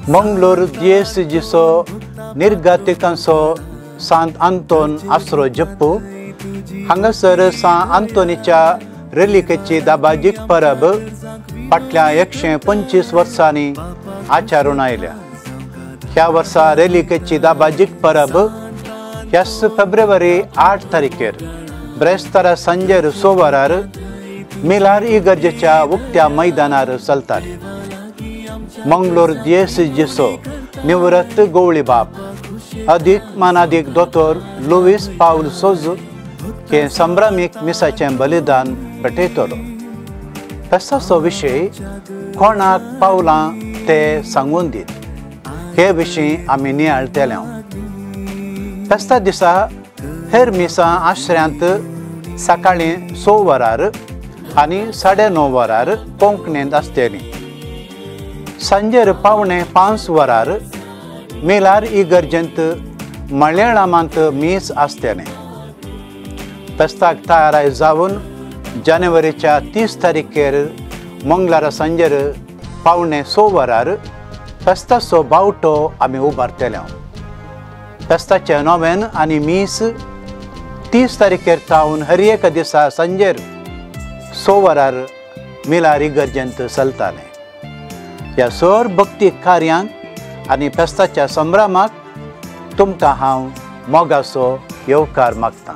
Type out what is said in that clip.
मंगलोर दियेसजीचो निर्गातिकांचो सांत आंतोन आसरो जप्पू हांगासर सांत आंतोनीच्या रेलिकेची दाबाजीक परब फाटल्या 125 वर्सांनी आचारून आयल्या. ह्या वर्सा रेलिकेची दाबाजीक परब ह्याच फेब्रुवारी 8 तारखेर ब्रेस्तारा सांजेर 6 वरार मिलार इगर्जेच्या उक्त्या मैदानार चलताली. मंगलोर दियेसजीचो निवृत्त गोवळी बाप अदीक मानादीक दोतोर लुईस पावल सोजू हे संभ्रमीक मिसाचें बलिदान भेटयतलो. फेस्ताचो विशय कोणाक पावलां ते सांगून दीत हे विशीं आमी नियाळटले. फेस्ता दिसा हेर मिसां आश्र्यांत सकाळीं 6 वरार आनी 9:30 वरार कोंकणींत आसतली. सांजेर 4:45 वरार मिलार इगर्जेंत मलयाळमांत मीस आसतलें. फेस्ताक तयाराय जावन जानेवारीच्या 30 तारखेर मंगळारा सांजेर 5:45 वरार फेस्ताचो बावटो आमी उबारतले. फेस्ताचें नोवेन आनी मीस 30 तारखेर तावन हर एका दिसा सांजेर 6 वरार मिलार इगर्जेंत चलतालें. ह्या सर भक्ती कार्यांक आनी फेस्ताच्या संभ्रमाक तुमकां हांव मोगाचो येवकार मागतां.